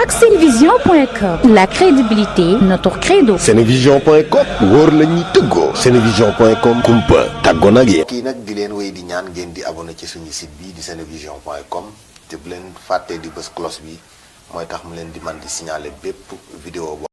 ak senevision.com. La crédibilité, notre credo. senevision.com wóor la ñuy tëggoo. senevision.com kumpa tàggoo nag yéen. kii nag di leen wéy di ñaan ngeen di abonné ci suñu site bi di senevision.com te bu leen fàttee di bës cloche bi mooy tax mu leen di man di signaler bépp vidéo bo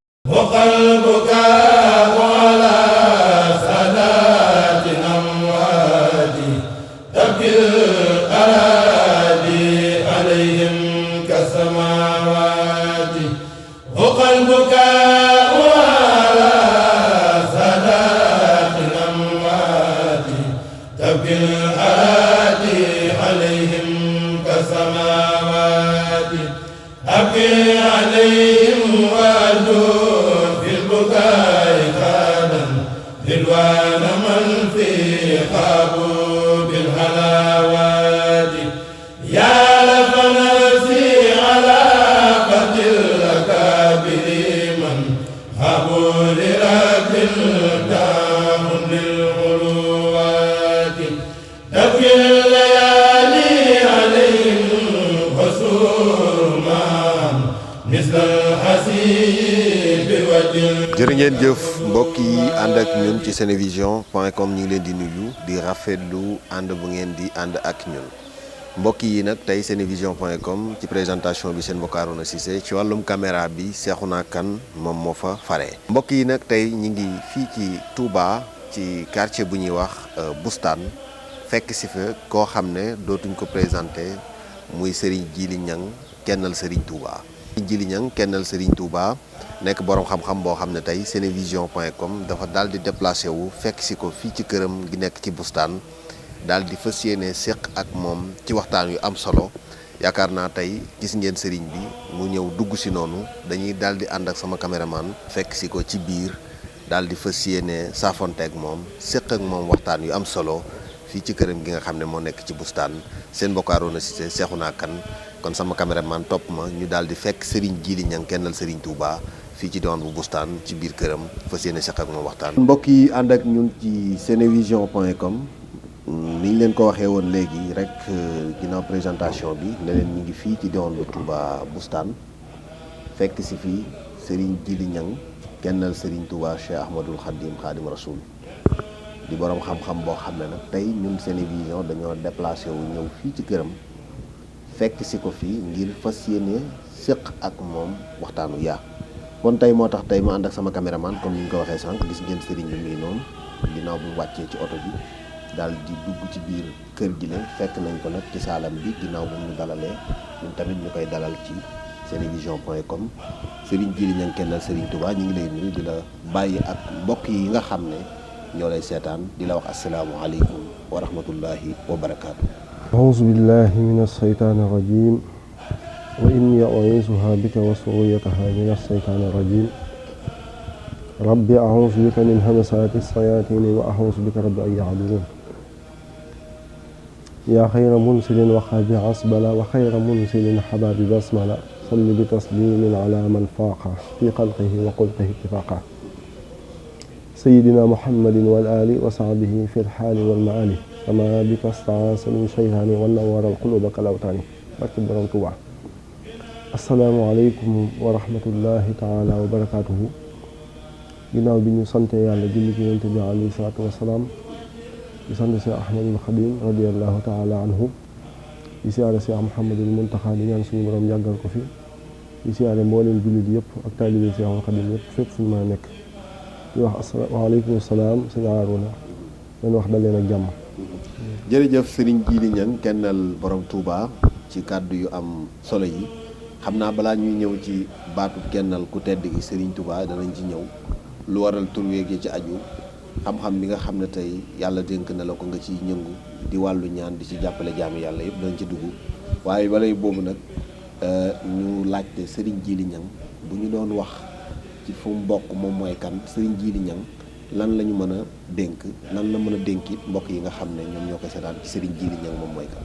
jërë ngeen jëf mbokk yi ànd ak ñun ci senevision.com ñu ngi leen di nuyu di rafetlu ànd bu ngeen di ànd ak ñun mbokk yi nag tey senevision.com ci présentation bi seen mbokk Arouna Cissé ci wàllum caméra bi Cheikhouna Kane moom moo fa fare. mbokk yi nag tey ñu ngi fii ci Touba ci quartier bu ñuy wax Boustane fekk si fa koo xam ne dootuñ ko présenté muy Serigne Djily Niang kennal Serigne Touba. Djily Niang kennal Serigne Touba nekk borom xam-xam boo xam ne tey senevision.com dafa daal di déplacé wu fekk si ko fii ci këram gi nekk ci Boustane daal di fas yéene séq ak moom ci waxtaan yu am solo yaakaar naa tey gis ngeen Serigne bi mu ñëw dugg si noonu dañuy daal di ànd ak sama caméraman fekk si ko ci biir daal di fas yéene saafonte ak moom séq ak moom waxtaan yu am solo fii ci këram gi nga xam ne moo nekk ci Boustane seen mbokk Arouna Cissé Cheikhouna Kane kon sama caméraman topp ma ñu daal di fekk Serigne Djily Niang kennal Serigne Touba fii ci diwaan bu Boustane ci biir këram fas yéene seq ak moom waxtaan. mbokk yi ànd ak ñun ci senevision.com ni ñu leen ko waxee woon léegi rek ginnaaw présentation bi ne leen ñu ngi fii ci diwaan bu Touba Boustane fekk si fii Serigne Djily Niang kennal Serigne Touba Cheikh Ahmadoul Khadim Khadim Rasoul di borom xam-xam boo xam ne nag tey ñun Senevision dañoo déplacé wu ñëw fii ci këram. fekk si ko fii ngir fas yéene séq ak moom waxtaanu yaa kon tey moo tax tey ma ànd ak sama caméraman comme ni ñu ko waxee sànq gis ngeen sëriñ bi muy noonu ginnaaw bu wàccee ci oto bi daal di dugg ci biir kër gi la fekk nañ ko nag ci saalam bi ginnaaw bu ñu dalalee ñun tamit ñu koy dalal ci senevision.com Serigne Djily Niang kennal Serigne Touba ñu ngi lay nuyu di la bàyyi ak mbokk yi nga xam ne ñoo lay seetaan di la wax asalaamualeykum wa rahmatullahi wa barakaatu. أعوذ بالله من الشيطان الرجيم وإني أعيذها بك وذريتها من الشيطان الرجيم رب أعوذ بك من همزات الشياطين وأعوذ بك رب أن يحضرون يا خير منزل وخاب عصبلا وخير منزل حباب بسملا صل بتسليم على من فاق في خلقه وخلقه اتفاقا سيدنا محمد والآل وصحبه في الحال والمآل kama bika staasa min shaytaani wa nawwara al-quluuba kal-awtaani barke borom Tuuba. asalaamaaleykum wa rahmatullahi taala wa barakaatuhu. ginnaaw bi ñu sante yàlla julli ci Yonent bi alayhi salaatu wa salaam di sant Cheikh Ahmadul Xadim radiyallahu taala anhu di siyaare Cheikh Mouhamadul Muntaxa di ñaan suñu borom yàggal ko fi di siyaare mbooleem jullit yëpp ak taalibe Cheikhul Xadim yëpp fépp fu ñu mën a nekk di wax asalaamaaleykum salaam sëñ Arouna leen wax dal leen ak jàmm. jërëjëf Serigne Djily Niang kennal borom Touba ci kàddu yu am solo yi xam naa balaa ñuy ñëw ci baatu kennal ku tedd gi Serigne Touba danañ ci ñëw lu waral tur weeg ci aju xam-xam bi nga xam ne tey yàlla dénk na la ko nga ciy ñëngu di wàllu ñaan di ci jàppale jaami yàlla yëpp danañ ci dugg waaye balay boobu nag ñu laajte Serigne Djily Niang bu ñu doon wax ci fu mu bokk moom mooy kan Serigne Djily Niang lan la ñu mën a dénk lan la mën a dénkit mbokk yi nga xam ne ñoom ñoo koy seetaan ci Serigne Djily Niang moom mooy kan.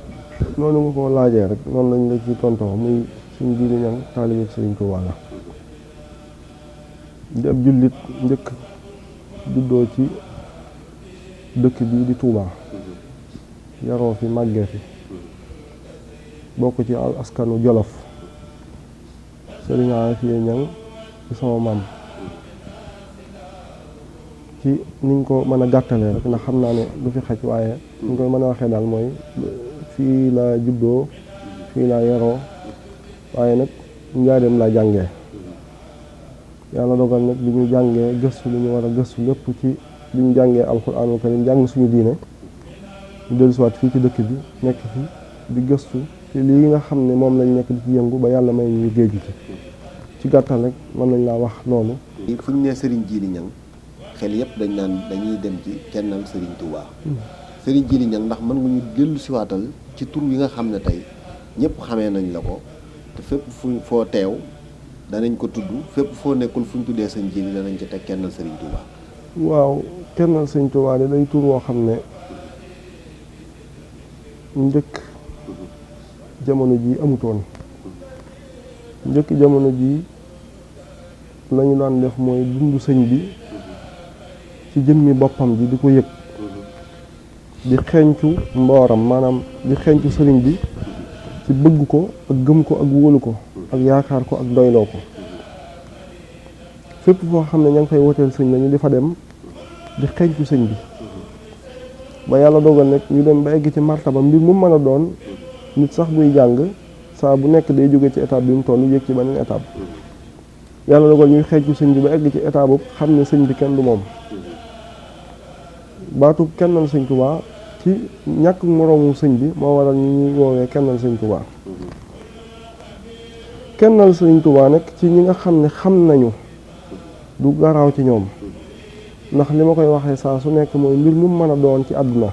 noonu nga ko laajee rek noonu lañ la ci tontoo muy Serigne Djily Niang taalibe Serigne Touba la di ab jullit njëkk juddoo ci dëkk bii di Touba yaroo fi màggee fi bokk ci askanu Jolof Sëriñ Afiya Ñang ci sama maam ci niñ ko mën a gàttalee rek ndax xam naa ne du fi xaj waaye niñ koy mën a waxee daal mooy fii laa juddoo fii laa yaroo waaye nag njaareem laa jàngee yàlla dogal nag bi ñu jàngee gëstu li ñu war a gëstu lépp ci bi ñu jàngee alxuraanul karim jàng suñu diine ñu dellusiwaat fii ci dëkk bi nekk fi di gëstu ci lii nga xam ne moom lañ nekk di ci yëngu ba yàlla may ñu géeju ci gàttal rek mën nañ laa wax loolu. fu ñu nee Serigne Djily Niang xel yëpp dañ naan dañuy dem ci kennal Serigne Touba. Serigne Djily Niang ndax mën nga ñu dellu siwaatal ci tur yi nga xam ne tey ñëpp xamee nañ la ko te fépp foo teew danañ ko tudd fépp foo nekkul fu ñu tuddee sëñ Djily danañ ci teg kennal Serigne Touba. waaw kennal sëñ Touba de day tur woo xam ne njëkk jamono ji amutoon njëkk jamono ji lañu daan def mooy dund sëñ bi ci jëmmi boppam ji di ko yëg di xeeñcu mbooram maanaam di xeeñcu sëriñ bi ci bëgg ko ak gëm ko ak wóolu ko ak yaakaar ko ak doyloo ko fépp foo xam ne ña ngi fay woteel sëñ la ñu di fa dem di xeeñcu sëñ bi ba yàlla dogal nag ñu dem ba egg ci martaba mbir mu mën a doon nit sax buy jàng saa bu nekk day jóge ci étape bi mu toll yéeg ci beneen étape yàlla dogal ñuy xeeñcu sëñ bi ba egg ci étape boobu xam ne sëñ bi kenn du moom baatu kennal sëñ Tuubaa ci ñàkk moroomu sëñ bi moo waral ñu ñuy woowee kennal sëñ Tuubaa kennal sëñ Tuubaa nag ci ñi nga xam ne xam nañu du garaaw ci ñoom ndax li ma koy waxee saa su nekk mooy mbir mu mën a doon ci àdduna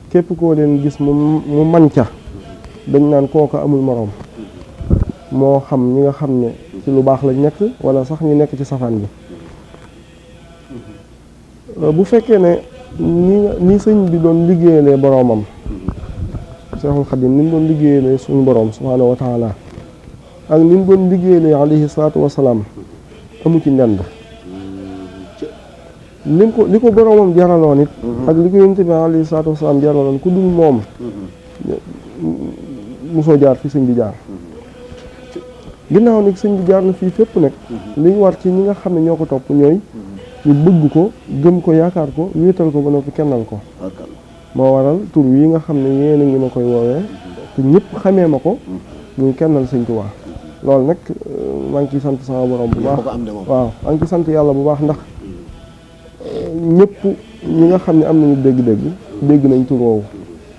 képp koo leen gis mu man ca dañ naan kooku amul moroom moo xam ñi nga xam ne ci lu baax lañ nekk wala sax ñu nekk ci safaan bi bu fekkee ne ni sëñ bi doon liggéeyalee boroomam Seexul Xadiim ni mu doon liggéeyalee suñu boroom subhaanahu wa taala ak ni mu doon liggéeyalee alayhi salaatu wasalaam amu ci ndend li ko boroomam jaraloon it ak li ko Yonent bi alayhi salaatu wasalaam jaraloon ku dul moom mosoo jaar fi sëñ bi jaar ginnaaw nag sëñ bi jaar na fii fépp nag li war ci ñi nga xam ne ñoo ko topp ñooy ñu bëgg ko gëm ko yaakaar ko wéetal ko ba noppi kennal ko moo waral tur wi nga xam ne yéen a ngi ma koy woowee te ñëpp xamee ma ko muy kennal sëñ Tuubaa loolu nag maa ngi ciy sant sama borom bu baax waaw maa ngi ciy sant yàlla bu baax ndax ñëpp ñi nga xam ne am nañu dégg nañ tur woowu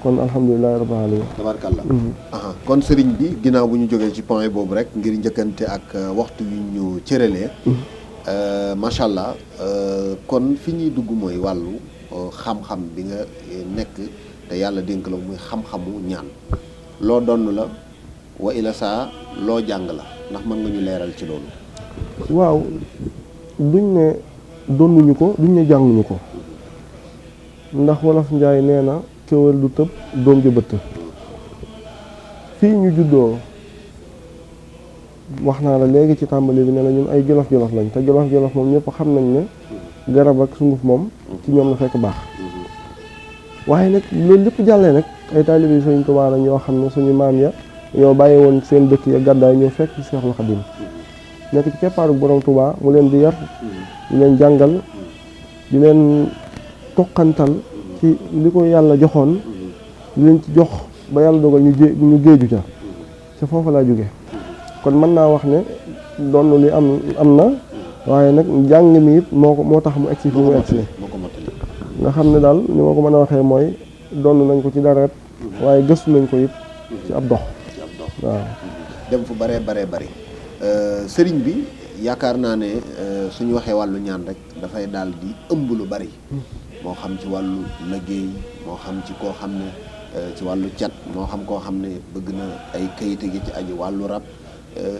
kon alhamdulilah rabbil alamin tabarkàlla kon sëriñ bi ginnaaw bu ñu jógee ci point boobu rek ngir njëkkante ak waxtu wi ñu cëralee macha allah kon fi ñuy dugg mooy wàllu xam-xam bi nga nekk te yàlla dénk la muy xam-xamu ñaan loo donn la wa ila saa loo jàng la ndax mën nga ñu leeral ci loolu. waaw duñ ne donnuñu ko duñ ne jànguñu ko ndax wolof njaay nee na kéwél du tëb doom ja bëtt fii ñu juddoo wax naa la léegi ci tàmbali bi ne la ñun ay jolof-jolof lañ te jolof-jolof moom ñëpp xam nañ ne garab ak sunguf moom ci ñoom la fekk baax waaye nag loolu lépp jàllee nag ay taalibe Sëriñ Tuubaa lañ yoo xam ne suñu maam ya ñoo bàyyi woon seen dëkk ya gàddaay ñoo fekk ci Seexul Xadiim nekk ci keppaaru borom Tuubaa mu leen di yar di leen jàngal di leen toqantal ci li ko yàlla joxoon di leen ci jox ba yàlla dogal ñu géeju ca ca foofu laa jóge kon mën naa wax ne doon li am na waaye nag njàng mi it moo tax mu egsi fi mu egsi nga xam ne daal ni ma ko mën a waxee mooy doon nañ ko ci dara waaye gëstu nañ ko it ci ab dox waaw dem fu bare bari sëriñ bi yaakaar naa ne suñu waxee wàllu ñaan rek dafay daal di ëmb lu bari moo xam ci wàllu liggéey moo xam ci koo xam ne ci wàllu cat moo xam koo xam ne bëgg na ay kayite gi ci aju wàllu rab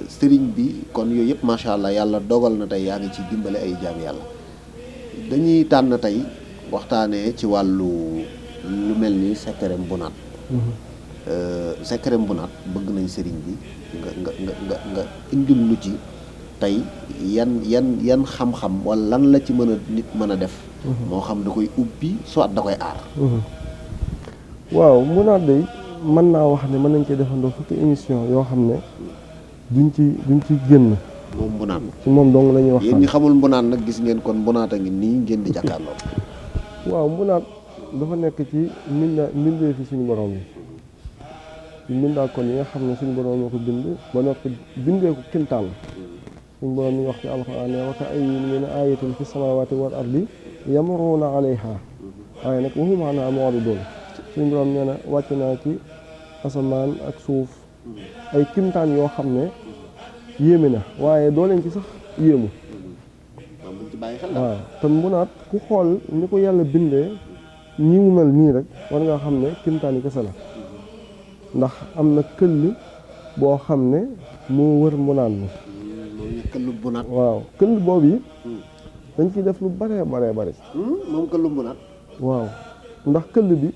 sëriñ bi kon yooyu yëpp macha allah yàlla dogal na tey yaa ngi ci dimbale ay jaam yàlla dañuy tànn tey waxtaanee ci wàllu lu mel ni secret mbunaat secret mbunaat bëgg nañ sëriñ bi nga indil lu ci tey yan xam-xam wala lan la ci mën a nit mën a def moo xam da koy ubbi soit da koy aar waaw mbunaat day mën naa wax ne mën nañ cee defandoo fukki émission yoo xam ne duñ ci génn. moom mbunaan ci moom dong la ñuy waxtaan. yéen ñi xamul mbunaan nag gis ngeen kon mbunaat a ngi nii ngeen di jàkkaarloo. waaw mbunaat dafa nekk ci mbindee fi suñu borom yi ci mbindaa kon yi nga xam ne suñu borom moo ko bind ba noppi bindee ko kintaan suñu borom mi wax ci alxuraan ne wa ka'ayyin min aayatin fi samaawaati wal ardi yamurruuna alayhaa waaye nag wa hum anhaa mu'riduun suñu borom nee na wàcc naa ci asamaan ak suuf ay kintaan yoo xam ne yéeme na waaye doo leen ci sax yéemu. waaw te mbunaat ku xool ni ko yàlla bindee ñi mu mel nii rek war nga xam ne kimtaan yi kese la ndax am na këll boo xam ne moo wër mbunaat mi. këllu mbunaat. waaw këll boobu yi dañ ciy def lu baree bari. moom këllu mbunaat. waaw ndax këll bi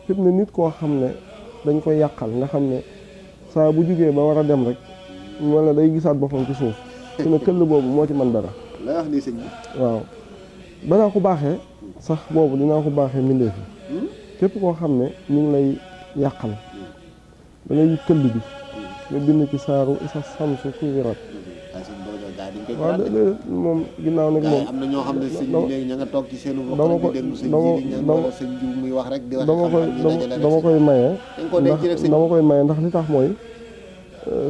fi mu ne nit koo xam ne dañ koy yàqal nga xam ne saa bu jugee ba war a dem rek wala day gisaat boppam ci suuf fi ne këll boobu moo ci mën dara. lay wax nii sëñ bi. waaw danaa ko baaxee sax boobu dinaa ko baaxee mbindeef yi képp koo xam ne ñu ngi lay yàqal da ngay këll bi nga bind ci saaru isa samsu kuwirat. waaw déedéet moom ginnaaw nag moom am na ñoo xam ne sëñ bi léegi ña nga toog ci seenu bopp dama ko sëñ ji muy wax rek di wax dama koy maye ndax dama koy maye ndax li tax mooy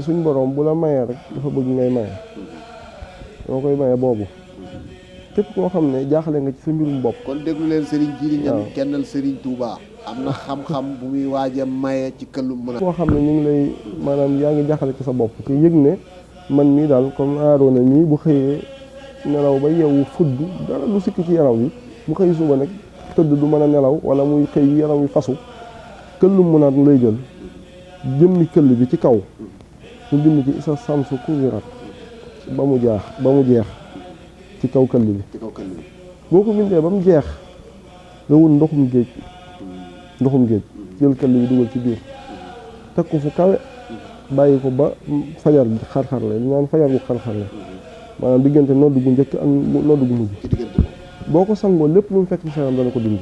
suñ borom bu la mayee rek dafa bëgg ngay maye dama koy maye boobu képp koo xam ne jaaxle nga ci sa mbirum bopp. kon déglu leen Serigne Djily Niane kennal Serigne Touba am na xam-xam bu muy waaj a maye ci këllum mën a. koo xam ne ñu ngi lay maanaam yaa ngi jaaxle ci sa bopp te yëg ne man mii daal comme Arouna mii bu xëyee nelaw ba yeewu fudd dara lu sikk ci yaram wi bu xëy suba nag tëdd du mën a nelaw wala muy xëy yaram wi fasu këllum mënaat lay jël jëmmi këll bi ci kaw mu bind ci isa samsu kuwirat ba mu jeex ci kaw këll bi boo ko bindee ba mu jeex nga wut ndoxum géej jël këll bi dugal ci biir teg ko fu kawe bàyyi ko ba fajar bi xar-xarle li naan fajar bu xar-xarle maanaam diggante nodd gu njëkk ak nodd gu mujj boo ko sangoo lépp lu mu fekk ci sa yaram dana ko dindi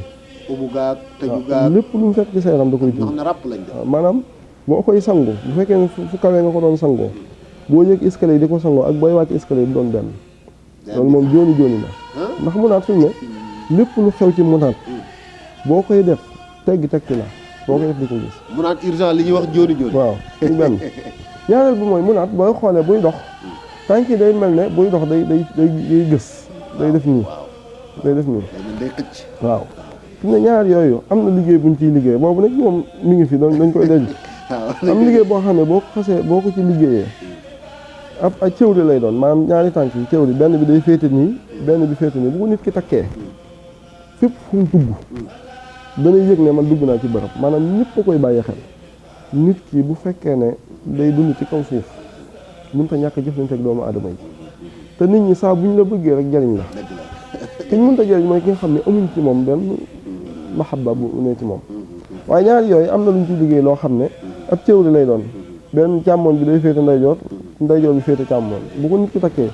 lépp lu mu fekk ci sa yaram da koy dindi maanaam boo koy sangu bu fekkee ne fu kawee nga ko doon sangoo boo yëg escalier di ko sangoo ak booy wàcc escalier di doon benn loolu moom jooni la ndax munaat fi mu ne lépp lu xew ci munaat boo koy def teggi la boo koy def di ko gis munaat urgent li ñuy wax jooni waaw ñu benn ñaareel bi mooy munaat booy xoolee buy dox tànk yi day mel ne buy dox day gës day def nii waaw fi mu ne ñaar yooyu am na liggéey buñ ciy liggéey boobu nag moom mi ngi fi dañ koy denc am liggéey boo xam ne boo ko ci liggéeyee ab ay cëwri lay doon maanaam ñaari tànk yi cëwri benn bi day féete nii benn bi féete nii bu ko nit ki takkee fépp fu mu dugg danay yëg ne man dugg naa ci bërëb maanaam ñëpp a koy bàyyi xel nit ki bu fekkee ne day dund ci kaw suuf mënut a ñàkk jëflante ak doomu aadama yi te nit ñi saa bu ñu la bëggee rek jariñ la ki ñu mënut a jariñ mooy ki nga xam ne amuñ ci moom benn mahabba bu ne ci moom waaye ñaari yooyu am na lu ñu ci liggéey loo xam ne ab cëwri lay doon benn càmmoon bi day féete ndeyjoor bi féete càmmoon bu ko nit ki takkee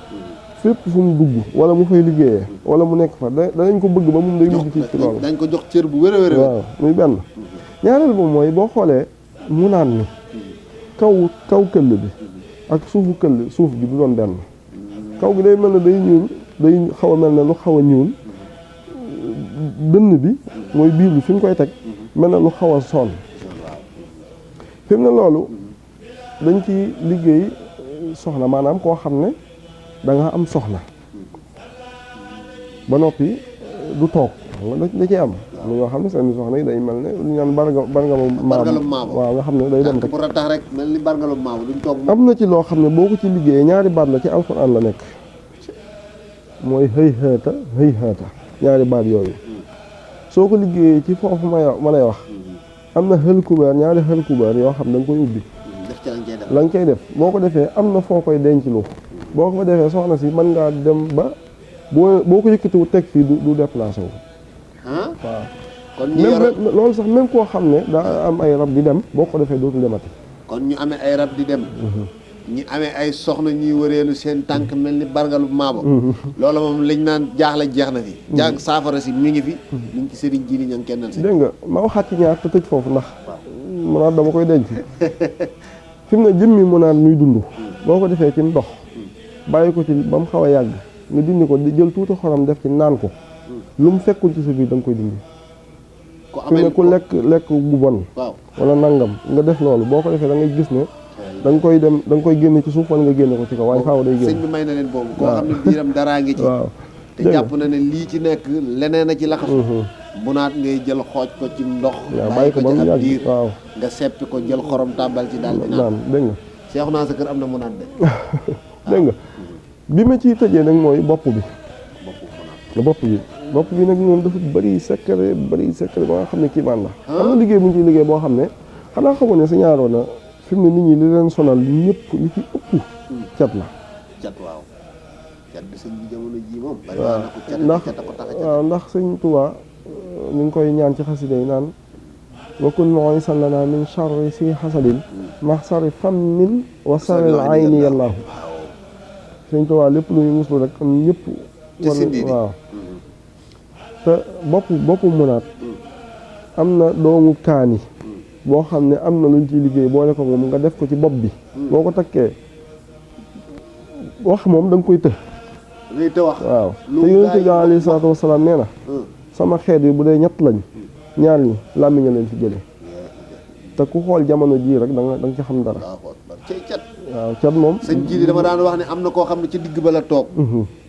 fépp fu mu dugg wala mu fay liggéeyee wala mu nekk fa danañ ko bëgg ba mun day mujj ci loolu dañ ko jox cër bu wér a wér waaw muy benn ñaareel ba mooy boo xoolee mu naan mi kaw këll bi ak suuf bi du doon benn kaw gi day mel ne day ñuul day xaw a mel ne lu xaw a ñuul dënn bi mooy biir bi fi ñu koy teg mel ne lu xaw a sonn fi mu ne loolu dañ ci liggéey soxna maanaam koo xam ne da nga am soxna ba noppi du toog da ci am ñoo xam ne seen soxna yi day mel ne lu ñu naan barngalu maam waaw nga xam ne day dem rek tax rek mel ni barngalu maam duñ toog am na ci loo xam ne boo ko ci liggéeyee ñaari baat la ci alxuraan la nekk mooy xëy xëata ñaari baat yooyu soo ko liggéeyee ci foofu ma lay wax am na xël kubeer ñaari xël kubeer yoo xam ne da nga koy ubbi la nga koy def boo ko defee am na foo koy denc lu boo ko defee soxna si mën ngaa dem ba boo ko yëkkatiwu teg fii du déplacé wu waaw kon loolu sax même koo xam ne daa am ay rab di dem boo ko defee dootul demati kon ñu amee ay rab di dem ñi amee ay soxna ñuy wëreelu seen tànk mel ni bargalu maabo loolu moom lañ naan jaaxle jeex na fi saafara si mi ngi fi mi ngi ci Serigne Djily Niane kennal si dégg nga ma waxaat ci ñaar te tëj foofu ndax munaat dama koy denc fi mu ne jëmmi munaat muy dund boo ko defee ci ndox bàyyi ko ci ba mu xaw a yàgg nga dindi ko di jël tuuti xorom def ci naan ko lu mu fekkul ci sa biir da nga koy dindi fi ne ku lekk bu bon wala nangam nga def loolu boo ko defee da ngay gis ne da nga koy génne ci suuf wala nga génne ko ci kaw waaye faaw day génn. sëñ bi may na leen boobu. koo xam ne biiram daraa ngi ci. waaw te jàpp na ne lii ci nekk leneen a ci laxasu. bu naat ngay jël xooj ko ci ndox. bàyyi ko ci ab diir nga seppi ko jël xorom tàbbal ci daal di naan. dégg nga. seexu naa sa kër am na mu naat de. dégg nga bi ma ciy tëjee nag mooy bopp bi. bopp bi nag moom dafa bëri secret ba nga xam ne kii maan la. am na liggéey bu ñu ciy liggéey boo xam ne xanaa xamoon ne sa ñaaroon na fi mu ne nit ñi li leen sonal ñëpp li ci ëpp cat la. cat waaw cat bi sëñ bi jamono ji moom. ndax sëñ Tuubaa mi ngi koy ñaan ci xasida yi naan wa kun mu'isan lana min sharri si hasadin ma sharri fammin wa sharri ayni yallaahu. sëñ Tuubaa lépp lu ñu muslu rek am ñëpp. waaw te boppu mënaat am na doomu kaani boo xam ne am na luñ ciy liggéey boole ko moom nga def ko ci bopp bi boo ko takkee wax moom da nga koy të waaw te yonent bi alayhi salaatu wasalaam nee na sama xeet yi bu dee ñett lañ ñaar ñi làmmiñ a leen fi jëlee te ku xool jamono jii rek da nga ci xam dara waaw cat moom sëñ ji dama daan wax ne am na koo xam ne ci digg ba la toog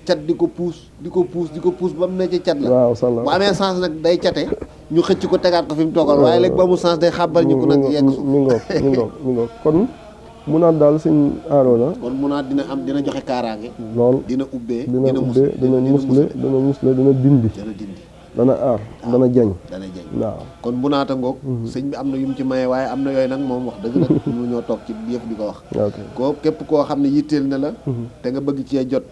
cat di ko puus ba mu ne ci cat la waaw bu amee sens nag day cate ñu xëcc ko tegaat ko fi mu toogal waaye léegi ba mu sens day xàbbal ñu ko nag yegg suuf mi ngoog kon munaat daal sëñ Aroona kon munaat dina joxe kaaraange lool dina ubbee dina musle dina dindi dana aar dana jañ waaw kon munaata ngoog sëñ bi am na yu mu ci maye waaye am na yooyu nag moom wax dëgg nag ñu ñoo toog ci yëf di ko wax ko képp koo xam ne yitteel na la te nga bëgg cee jot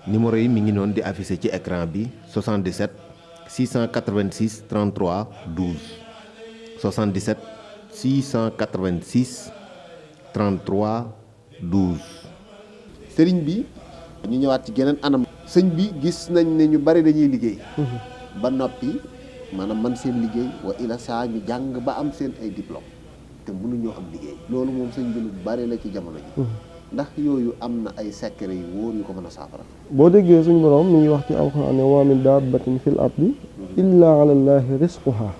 numéro yi mi ngi noonu di affiché ci écran bi 77 686 33 12 77 686 33 12. sëriñ bi ñu ñëwaat ci geneen anam. sëñ bi gis nañ ne ñu bari dañuy liggéey. ba noppi maanaam man seen liggéey wa ila saa ñu jàng ba am seen ay diplôme te mënuñoo am liggéey. loolu moom sëñ bi lu bari la ci jamono ji. ndax yooyu am na ay secret yu wóor yu ko mën a saafara. boo déggee suñu borom mi ngi wax ci alxuraan ne wa min daabbatin fil ardi illa ala llaahi rizquha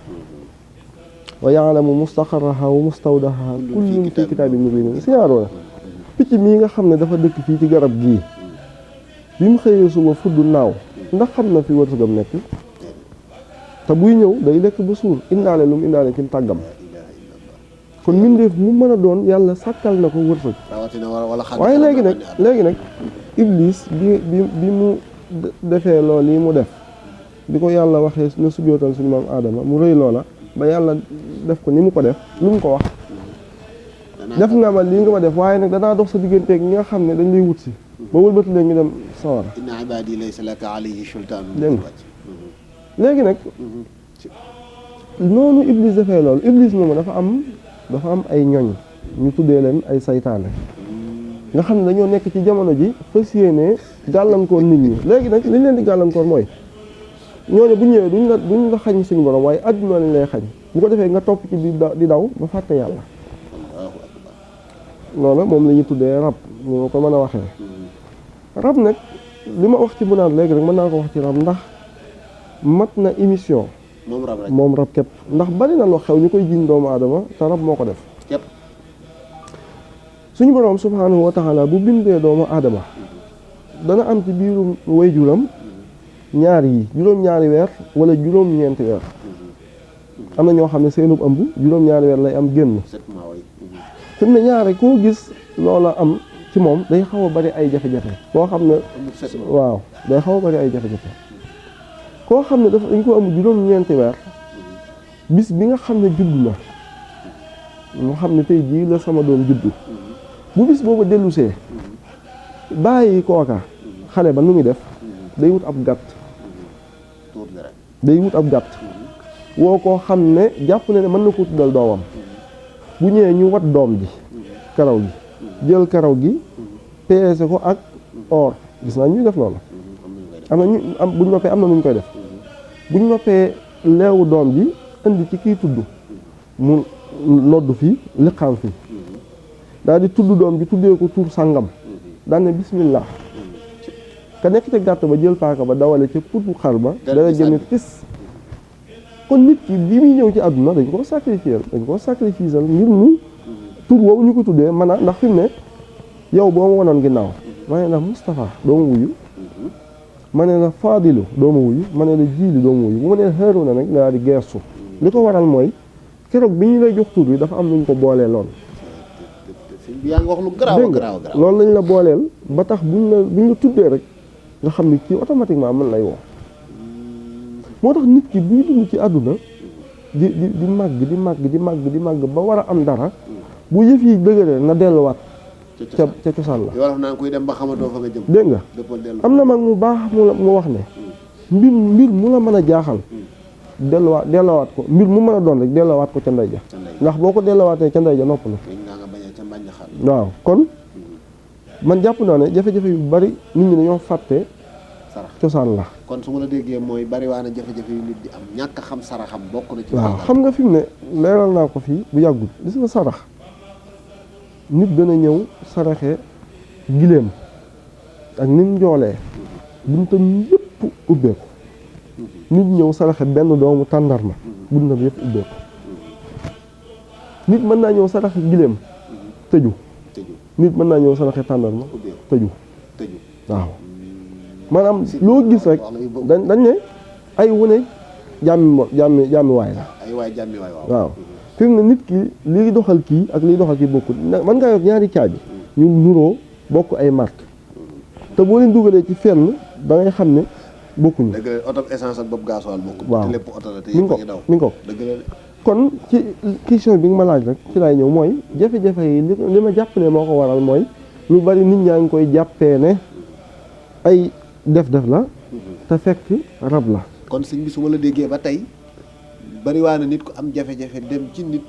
wa ya'lamu mustaqarraha wa mustawdaaha kullun fi kitaabin mubiin. si ñaaroona picc mii nga xam ne dafa dëkk fii ci garab gii bi mu xëyee suba fudd naaw ndax xam na fi wërsëgam nekk te buy ñëw day lekk ba suur indaale lu mu indaale ci tàggam. kon mbindeef mu mën a doon yàlla sàkkal na ko wërsëg. waaye léegi nag iblis bi mu defee loolu yi mu def bi ko yàlla waxee na sujjóotal suñu maam Aadama mu rëy loola ba yàlla def ko ni mu ko def lu mu ko wax def nga ma lii nga ma def waaye nag danaa dox sa digganteeg ñi nga xam ne dañ lay wut si ba wëlbati leen ñu dem sawara. inna ibaadi laysa laka alayhi sultaan. léegi nag noonu iblis defee loolu iblis moom dafa am ay ñoñ ñu tuddee leen ay saytaane nga xam ne dañoo nekk ci jamono ji fas yéene gàllankoor nit ñi léegi nag li leen di gàllankoor mooy ñooñu bu ñëwee duñ la xañ suñu borom waaye adduna lañ lay xañ bu ko defee nga topp ci di daw ba fàtte yàlla loolu moom la ñuy tuddee rab ñu ma ko mën a waxee rab nag li ma wax ci munaat léegi rek mën naa ko wax ci rab ndax mat na émission moom rab képp ndax bari na loo xew ñu koy jiñ doomu aadama te rab moo ko def suñu borom subhaanahu wa taala bu bindee doomu aadama dana am ci biirum waajuram ñaar yi juróom-ñaari weer wala juróom-ñeenti weer am na ñoo xam ne seenub ëmb juróom-ñaari weer lay am génn fi mu ne ñaare koo gis loola am ci moom day xaw a bari ay jafe-jafe koo xam ne waaw day xaw a bari ay jafe-jafe koo xam ne dañ ko am juróom-ñeenti weer bis bi nga xam ne judd na mu xam ne tey jii la sama doom juddu bu bis boobu dellusee bàyyi kooka xale ba nu muy def day wut ab gàtt woo koo xam ne jàpp na ne mën na ko tuddal doomam bu ñëwee ñu wat doom ji karaw gi jël karaw gi peese ko ak or gis naa ñuy def loolu am na ñu buñ noppee am na nuñ koy def buñ noppee leewu doom ji indi ci kii tudd mu nodd fii liqaam fii daal di tudd doom bi tuddee ko tur sàngam daan ne bismillah ka nekk ca gàtt ba jël paaka ba dawale ca putu xar ba dara jëne tis kon nit ki bi muy ñëw ci àdduna dañ koo sacrifier ngir mu tur woowu ñu ko tuddee man a ndax fi mu ne yow boo ma wonoon ginnaaw ma ne la Moustapha doo ma wuyu ma ne la Fadilu doo ma wuyu ma ne la Jiili doo ma wuyu bu ma nee Haaruna nag daal di geersu li ko waral mooy keroog bi ñu lay jox tur bi dafa am lu ñu ko boolee loon yaa ngi wax lu garaaw loolu lañ la booleel ba tax buñ la tuddee rek nga xam ni kii automatiquement mën lay woo moo tax nit ki buy dund ci àdduna di màgg ba war a am dara bu yëf yi dëgëree na delluwaat ca cosaan la wolof naan kuy dem ba xamatoo fa nga jëm dégg nga am na mag mu baax mu wax ne mbir mu la mën a jaaxal delluwaat ko mbir mu mën a doon rek delluwaat ko ca ndey ja ndax boo ko delluwaatee ca ndey ja noppalu waaw kon man jàpp naa ne jafe-jafe yu bari nit ñi dañoo fàtte cosaan la kon su ma la déggee mooy bari waa na jafe-jafe yu nit di am ñàkk xam saraxam bokk na ci waaw xam nga fi mu ne leeral naa ko fii bu yàggul gis nga sarax nit dana ñëw saraxe giléem ak ni mu njoolee buntam yëpp ubbeeku nit ñëw saraxe benn doomu tàndarma buntam yëpp ubbeeku nit mën naa ñëw saraxe giléem tëju nit mën naa ñëw saraxe tàndarma tëju waaw maanaam loo gis rek dañ ne ay wune jàmmi waay la waaw fi mu ne nit ki liy doxal kii ak liy doxal kii bokkul mën ngaa yor ñaari caabi ñu nuroo bokk ay marque te boo leen dugalee ci fenn da ngay xam ne bokkuñu. dëgg la oto essence ak bopp gasoil bokkul. waaw lépp oto la te yëpp a ngi daw mi ngi ko dëgg la kon ci question bi nga ma laaj rek ci laay ñëw mooy jafe-jafe yi li ma jàpp ne moo ko waral mooy lu bari nit ñaa ngi koy jàppee ne ay def-def la te fekk rab la. kon sëñ bi su ma la déggee ba tey bari waa na nit ku am jafe-jafe dem ci nit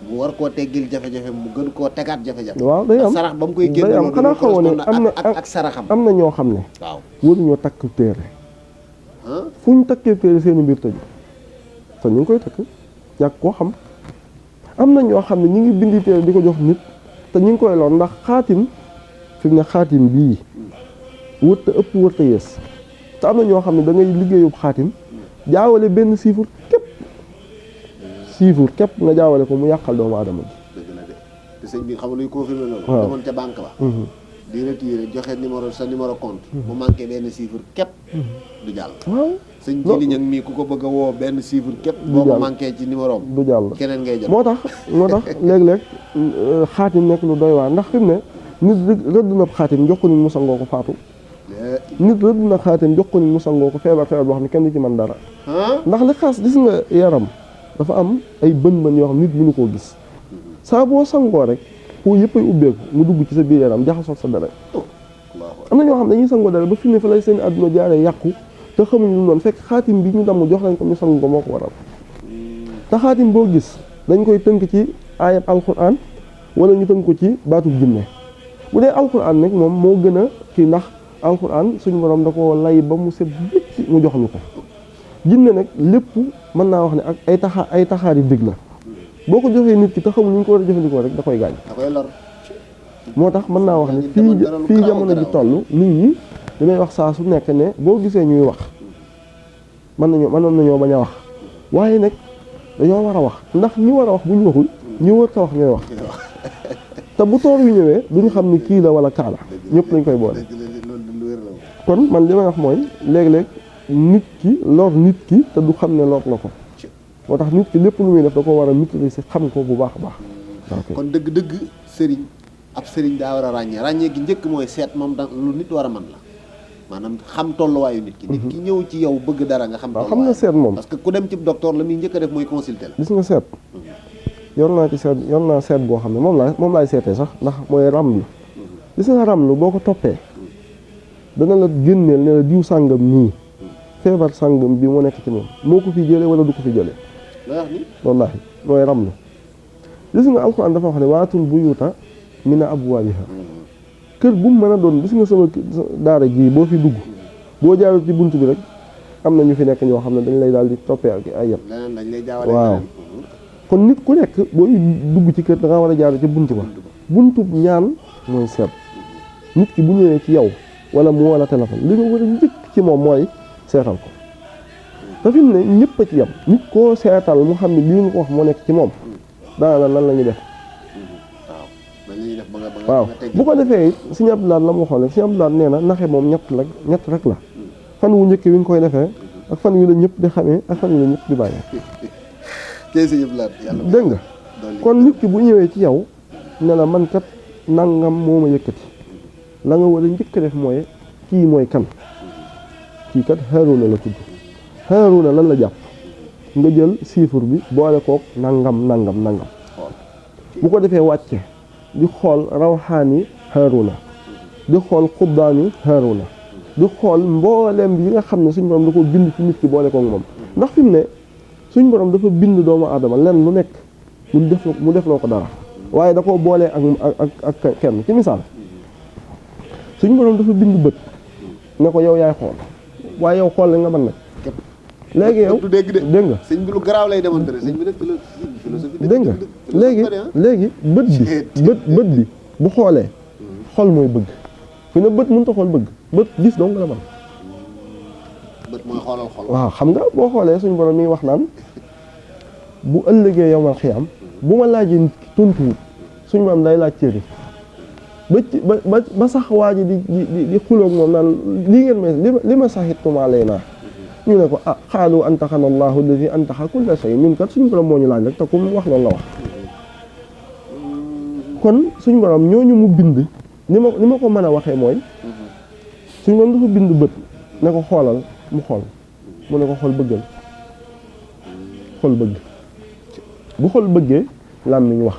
mu war koo teggil jafe-jafe mu gën koo tegaat jafe-jafe. waaw day am sarax ba mu koy génne day am xanaa xamoo ne am na ak saraxam. am na ñoo xam ne. waaw waruñoo takk téere. fu ñu takkee téere seen mbir tëju te ñu ngi koy takk ñàkk koo xam. am na ñoo xam ne ñu ngi bindi téere di ko jox nit te ñu ngi koy lor ndax xaatim fi mu ne xaatim bii wërta ëpp wërta yees te am na ñoo xam ne da ngay liggéeyub xaatim jaawale benn chiffre képp nga jaawale ko mu yàqal doomu aadama bi. dëgg la de te sëñ bi xam nga luy confirmer loolu. waaw demoon ca banque ba. di retiré joxe sa numéro compte. mu manqué benn chiffre képp. du jàll. waaw sëñ Jili ñag mii ku ko bëgg a woo benn chiffre képp. boo ko manqué ci numéro am. du jàll keneen ngay jot. moo tax léeg-léeg xaatim nekk lu doy waar ndax fi mu ne nit rëdd na xaatim jox ko nit mu sangoo ko faatu. nit rëdd na xaatim jox ko nit mu sangoo ko feebar boo xam ne kenn du ci mën dara. ndax li xaas gis nga yaram dafa am ay bën-bën yoo xam nit mënu koo gis saa boo sangoo rek foo yëpp ay ubbeeku mu dugg ci sa biir yaram jaxasoo sa dara. am na ñoo xam ne dañuy sangoo dara ba fi ne fa lay seen àdduna jaaree yàqu te xamuñu lu noonu fekk xaatim bi ñu damm jox lañ ko ñu sang ko moo ko waral te xaatim boo gis dañ koy tënk ci aayab alquran wala ñu tënk ko ci baatub jinne bu dee alquran nag moom moo gën a kii ndax alquran suñu borom da ko lay ba mu set bëcc mu jox ñu ko. jinne nag lépp mën naa wax ne ak ay taxaari dëgg la boo ko joxee nit ki te xamul ñu ko war a jëfandikoo rek da koy gaañ. da koy lor. moo tax mën naa wax ne fii jamono ji toll nit ñi damay wax saa su nekk ne boo gisee ñuy wax mënoon nañoo bañ a wax waaye nag dañoo war a wax ndax ñi war a wax bu ñu waxul ñi war a wax ñooy wax te bu toor yu ñëwee duñu xam ni kii la wala kaa la ñëpp lañ koy boole. kon man li may wax mooy léeg-léeg nit ki lor nit ki te du xam ne lor la ko moo tax nit ki lépp lu muy def da ko war a maîtriser xam ko bu baax a baax. kon dëgg-dëgg sëriñ ab sëriñ daa war a ràññee gi njëkk mooy seet moom da lu nit war a mën la maanaam xam tolluwaayu nit ki. nit ki ñëw ci yow bëgg dara nga xam. waaw xam nga seet moom parce que ku dem ci docteur la muy njëkk a def mooy consulter la. gis nga seet yor naa seet boo xam ne moom laay seetee sax ndax mooy ramlu. gis nga ramlu boo ko toppee dana la génneel ne la diw sàngam nii feebar sàngam bi moo nekk ci moom moo ko fi jëlee wala du ko fi jëlee. wallaahi mooy ramlu. gis nga alxuraan dafa wax ne waatul buyuuta mina abwaabiha kër bu mu mën a doon gis nga sama daara ji boo fi dugg boo jaarul ci bunt bi rek am na ñu fi nekk ñoo xam ne dañ lay daal di toppee ak ay yem. waaw kon nit ku nekk booy dugg ci kër da nga war a jaar ci bunt ba buntub ñaan mooy seet. nit ki bu ñëwee ci yow wala mu wala téléphone li nga war a njëkk ci moom mooy seetal ko te fi mu ne ñëpp a ci yem nit koo seetal mu xam ne lii nga ko wax moo nekk ci moom daana lan la ñuy def. waaw bu ko defee it Sëñ Abdou Lahad la mu waxoon rek Sëñ Abdou Lahad nee na naxe moom ñett rek la fan wu njëkk wi nga koy defee ak fan wi la ñëpp di xamee ak fan wi la ñëpp di bàyyi. dégg nga kon nit ki bu ñëwee ci yow ne la man kat nangam moo ma yëkkati la nga war a njëkk a def mooy kii mooy kan kii kat Haaruna la tudd Haaruna lan la jàpp nga jël chiffre bi boole kook nangam bu ko defee wàcce di xool rawxaani Haaruna di xool xubbaani Haaruna di xool mboolem yi nga xam ne suñ borom da ko bind ci nit ki boole kook moom ndax fi mu ne suñ borom dafa bind doomu aadama lenn lu nekk mu def loo ko dara waaye da koo boolee ak kenn ci misaal suñ borom dafa bind bët ne ko yow yaay xool waaye yow xool la nga mën nag léegi yow dégg nga sëñ bi lu garaaw lay démontrer sëñ bi def philosophie dégg nga léegi bët bi bu xoolee xol mooy bëgg fi ne bët mënut a xool bëgg bët gis dong la man bët mooy xoolal xol waaw xam nga boo xoolee suñ borom mi ngi wax naan bu ëllëgee yowmal xiyaam bu ma laajee nit ki tontuwut suñ borom day laaj cëri ba sax waa ji di xuloog moom naan lii ngeen may li ma saxituma lay naa ñu ne ko ah xaalu antaxana allahu alladi antaxa kulla shay ñun kat suñ borom moo ñu laaj rek te ku mu wax loolu la wax kon suñ borom ñooñu mu bind ni ma ko mën a waxee mooy suñ borom dafa bind bët ne ko xoolal mu xool mu ne ko xool bëggal xool bëgg bu xool bëggee làmmiñ wax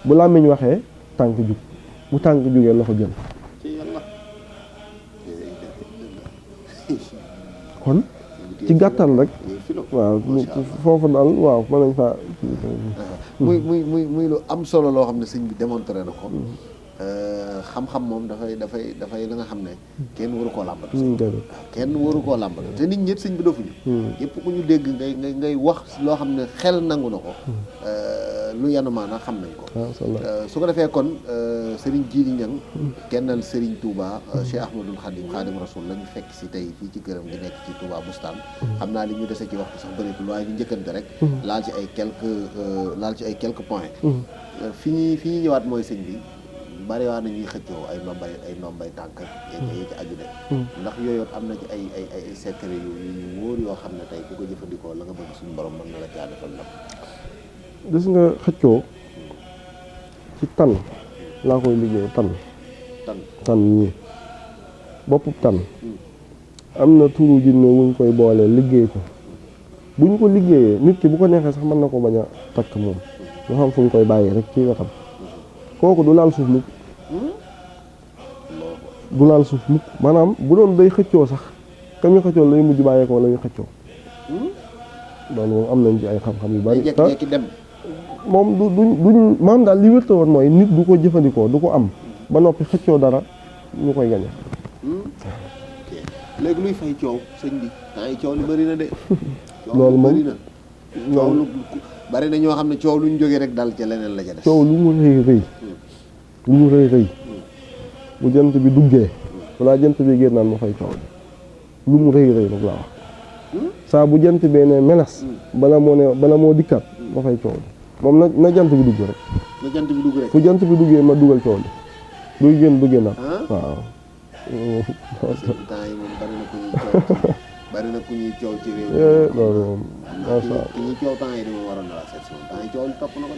bu làmmiñ waxee tànk jug bu tànk jugee loxo jël kon ci gàttal rek waaw foofu daal waaw mën nañ faa muy lu am solo loo xam ne sëñ bi démontré na ko xam-xam moom dafay la nga xam ne kenn waru koo làmbatu kenn waru koo làmbatu te nit ñëpp sëñ bi dofuñu yëpp ku ñu dégg ngay wax loo xam ne xel nangu na ko lu yanu maanaam xam nañ ko su ko defee kon Serigne Djily Niang kennal Serigne Touba Cheikh Ahmadoul Khadim Rasoul lañu fekk si tey fii ci këram gi nekk ci Touba Boustane xam naa li ñu dese ci waxtu sax bëreetul waaye ñu njëkkante rek laal ci ay quelques points fi ñuy ñëwaat mooy sëñ bi bari waa na ñuy xëccoo ay ndombay tànk yi ci aju de ndax yooyu am na ci ay secret yu wóor yoo xam ne tey ku ko jëfandikoo la nga bëgg suñu borom mën na la caa defal la gis nga xëccoo ci tan laa koy liggéey tan ñii boppub tan am na turu jinne wuñ koy boolee liggéey ko bu ñu ko liggéeyee nit ki bu ko neexee sax mën na ko bañ a takk moom ñu xam fu ñu koy bàyyi rek ci wetam kooku du laal suuf mukk maanaam bu doon day xëccoo sax kam ñu xëccoo lay mujj bàyyeekoo la ñu xëccoo loolu moom am nañ ci ay xam-xam yu bari moom duñ maanaam daal li wérta woon mooy nit du ko jëfandikoo du ko am ba noppi xëccoo dara ñu koy gañe léegi luy fay coow sëñ bi ay coow li bëri na de loolu moom coow lu bari na ñoo xam ne coow lu ñu jógee rek dal ca leneen la ca des coow lu mu rëy bu jant bi duggee balaa jant bi génn naan ma fay coow lu mu rëy nag laa wax saa bu jant bee ne meles bala moo dikkaat ma fay coow moom na jant bi dugg rek fu jant bi duggee ma dugal coow li buy génn du génnaat waaw temps yi moom bari na ku ñuy coow ci réew loolu moom macha Allah ku ñuy coow temps yi dama waroon na la seet si moom temps yi coow li topp na ko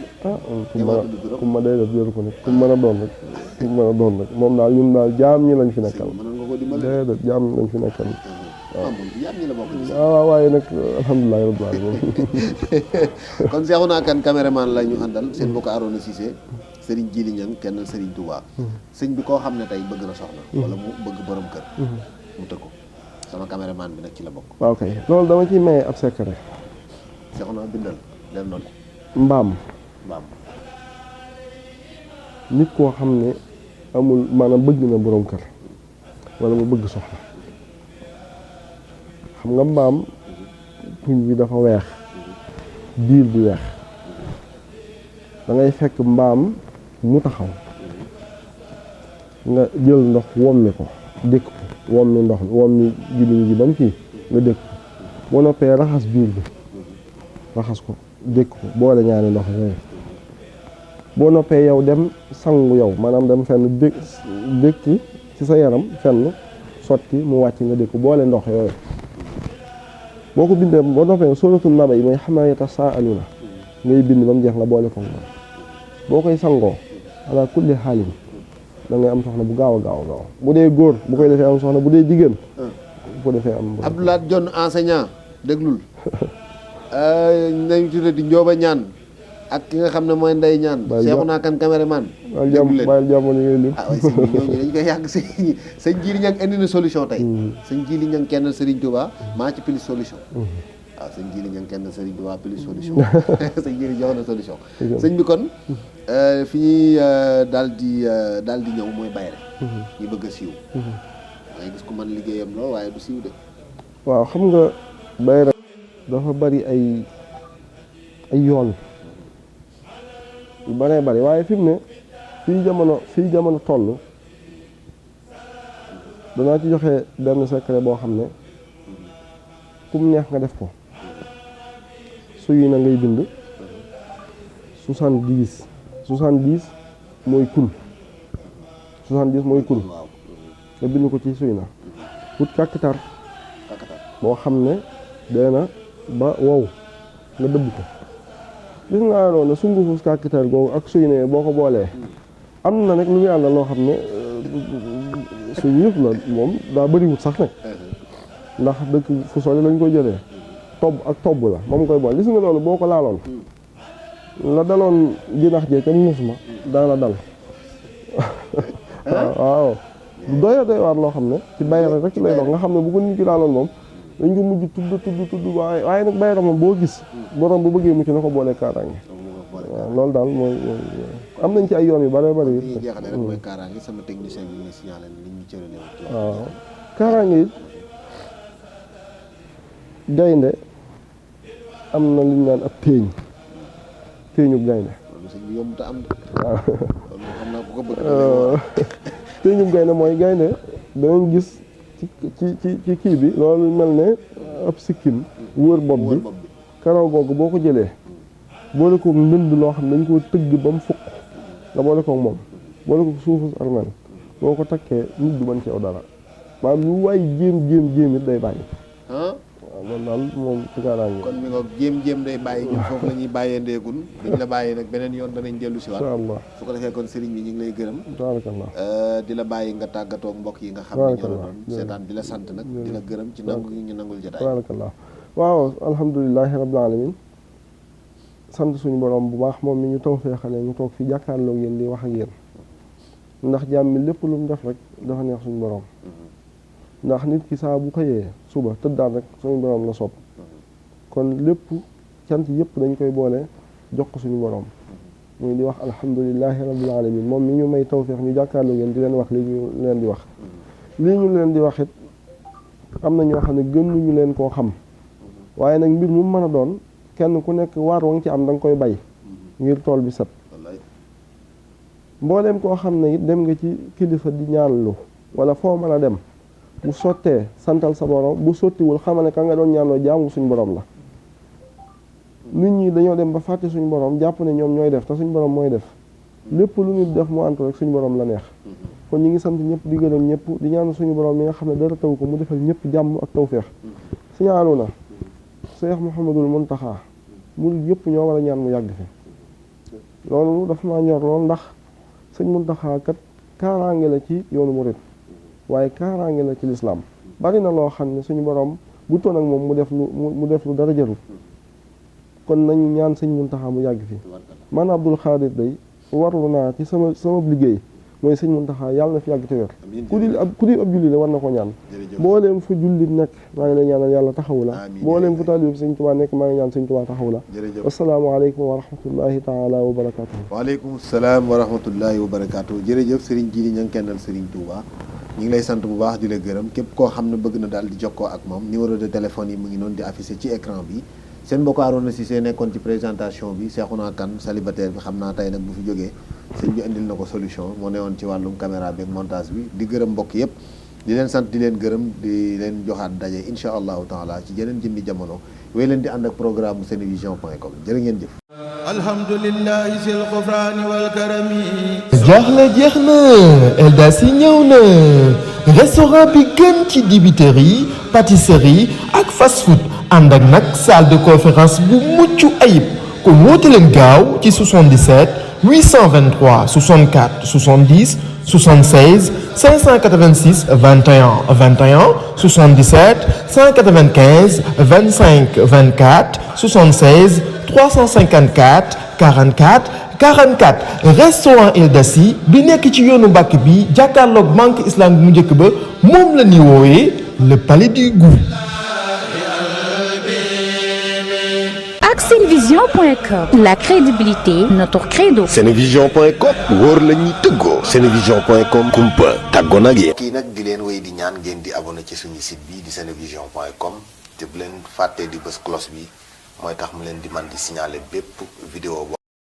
de ku ma day def jëru ko nit ku mën a doon rek moom daal ñun daal jaam ñi lañ fi nekkal déedéet jaam ñi lañ fi nekkal waaw waaye nag alhamdulilah rabbil alamin kon Cheikhouna Kane caméraman la ñu àndal seen mbokk Arona Cissé Serigne Djily Niang kennal Serigne Touba sëñ bi koo xam ne tey bëgg na soxna wala mu bëgg borom kër mu tëkku sama caméraman bi nag ci la bokk waaw kay loolu dama ciy maye ab secret Cheikhouna bindal del noonu mbaam nit koo xam ne amul maanaam bëgg na borom kër wala mu bëgg soxna xam nga mbaam tuñ bi dafa weex biir bi weex da ngay fekk mbaam mu taxaw nga jël ndox wommi ko dékk ko wommi ndox wommi gémmiñ gi ba mu kii nga dékk ko boo noppee raxas biir bi raxas ko dékk ko boole ñaari ndox yooyu boo noppee yow dem sangu yow maanaam dem fenn dékk ci sa yaram fenn sotti mu wàcc nga dékk boole ndox yooyu boo ko bindee boo noppee suratul naba yi mooy xamaa yatasaaluna ngay bind ba mu jeex nga boole ko moom boo koy sangoo ala kulli xaalin da ngay am soxna bu gaaw a gaaw bu dee góor bu koy defee am soxna bu dee jigéen bu ko defee am Abdoulaye Dione enseignant déglul nañu tudde di Njooba ñaan ak ki nga xam ne mooy Ndey ñaan seexu naa kan caméraman bàyyil jàmm li ngay lim waaye sëñ bi ñooñu dañ koy yàgg sëñ Jili Ñang indi na solution tey sëñ Jili Ñang kenn Serigne Touba maa ci plus solution waaw sëñ Jili Ñang kenn Serigne Touba plus solution sëñ Jili jox na solution sëñ bi kon fi ñuy daal di ñëw mooy bayre ñu bëgg a siiw waaye gis ku man liggéeyam lool waaye du siiw de waaw xam nga bayre dafa bari ay yoon yu bëree bëri waaye fi mu ne fii jamono toll danaa ci joxe benn secret boo xam ne kum neex nga def ko suy na ngay bind 70 mooy kun 70 mooy kun nga bind ko ci suy na wut kàkkatar boo xam ne dee na ba wow nga dëbb ko gis nga noonu sungufu kàkkatar googu ak suy ne boo ko boolee am na nag lu muy àndal loo xam ne suy yëpp la moom daa bëriwut sax nag ndax dëkk fu sori lañ koy jëlee tobb la moom koy boole gis nga loolu boo ko laaloon la daloon jinax jee ca muus ma daana dal waaw doy waar loo xam ne ci bayra rek lay dox nga xam ne bu ko nit ki laaloon moom dañ ko mujj tudd waaye nag bayra moom boo gis borom bu bëggee mucc na ko boolee kaaraange waaw loolu daal mooy am nañ ci ay yoon yu bare bari it jeexale rek mooy kaaraange sama technicien bi ñu signalé li ñu cërale waaw kaaraange it gaynde am na li ñu naan ab téeñub gaynde yomb te am waaw loolu xam naa ko bëgg téeñub gaynde mooy gaynde danañ gis ci kii bi loolu mel ne ab sikkim wër bopp bi karaw googu boo ko jëlee boole koog ndënd loo xam ne dañ koo tëgg ba mu fukk nga boole koog moom boole koog suufu armel boo ko takkee nit du mën ci aw dara maanaam lu waay jéem it day bàyyi waaw loolu daal moom ci kaaraange kon mi nga jéem day bàyyi ñun foofu la ñuy bàyyee ndeegul duñ la bàyyi nag beneen yoon danañ dellu si waat incha allah su ko defee kon sëriñ bi ñu ngi lay gërëm tabaarakallah di la bàyyi nga tàggatoo mbokk yi nga xam ne ñoo la doon seetaan di la sant nag di la gërëm ci nangu ñu nangul jotaay tabaarakallah waaw alhamdulilahi rabbil alamin sant suñu borom bu baax moom mi ñu tawfeexale ñu toog fi jàkkaarloo yéen di wax ak yéen ndax jàmm mi lépp lu mu def rek dafa neex suñu borom ndax nit ki saa bu xëyee suba tëddaan rek suñu borom la sopp kon lépp cant yëpp dañ koy boole jox ko suñu borom muy di wax alhamdulilahi rabbil alamin moom mi ñu may tawfeex ñu jàkkaarloo yéen di leen wax li ñu leen di wax lii ñu leen di wax it am na ñoo xam ne gënuñu leen koo xam waaye nag mbir mu mën a doon kenn ku nekk waar wa nga ci am da nga koy bay ngir tool bi set mbooleem koo xam ne it dem nga ci kilifa di ñaanlu wala foo mën a dem bu sottee santal sa borom bu sottiwul xamal ne ka nga doon ñaanloo jaamu suñu borom la nit ñi dañoo dem ba fàtte suñu borom jàpp ne ñoom ñooy def te suñu borom mooy def lépp lu nit def mu antu rek suñu borom la neex kon ñi ngi sant ñëpp di gërëm ñëpp di ñaan suñu borom mi nga xam ne dara taw ko mu defal ñëpp jàmm ak tawfeex signaalu na Cheikh Mouhamadul Mountakha murid yëpp ñoo war a ñaan mu yàgg fi loolu dafa maa ñor lool ndax sëñ Mountakha kat kaaraange la ci yoonu murid waaye kaaraange la ci lislaam bari na loo xam ne suñu borom bu toon ak moom mu def lu dara jarul kon nañu ñaan sëñ Mountakha mu yàgg fi man Abdul Xaadir day warlu naa ci sama liggéey mooy sëñ Mountakha yàlla na fi yàgg te wér ku di ab julli la war na ko ñaan mbooleem fu jullit nekk maa ngi lay ñaanal yàlla taxawu la mbooleem fu taalib sëñ Tuubaa nekk maa ngi ñaan sëñ Tuubaa taxawu la asalaamaaleykum wa rahmatullahi taala wa barakatuhu waaleykum salaam wa rahmatullahi wa barakatuhu jërëjëf Serigne Djily Niang kennal Serigne Touba ñu ngi lay sant bu baax di la gërëm képp koo xam ne bëgg na daal di jokkoo ak moom numéro de téléphone yi mu ngi noonu di affiché ci écran bi seen mbokk Arouna Cissé nekkoon ci présentation bi Cheikhouna Kane célibataire bi xam naa tey nag bu fi jógee sëñ bi indil na ko solution moo newoon ci wàllum caméra bi ak montage bi di gërëm mbokk yëpp di leen sant di leen gërëm di leen joxaat daje incha allahu taala ci jeneen jëmmi jamono wéy leen di ànd ak programme senevision.com jërë ngeen jëf. alhamdulillahi sil xufraani wal karami. jaaxle jeex na Eldas yi ñëw na restaurant bi gën ci dibiterie yi pâtisserie ak fast food ànd ak nag salle de conférence bu mucc ayib kon woote leen gaaw ci 77 823 64 70 76 586 21 21 77 195 25 24 76 354 44 44 restaurant Eldas yi bi nekk ci yoonu Mbàkke bi jàkkaarloog banque islamique mu njëkk ba moom la ñuy woowee le palais du goût. ak senevision.com la crédibilité notre credo. senevision.com wóor la ñuy tëggoo. senevision.com kumpa tàggoo nag yéen. kii nag di leen wéy di ñaan ngeen di abonné ci suñu site bi di senevision.com te bu leen fàttee di bës cloche bi mooy tax mu leen di man di signaler bépp vidéo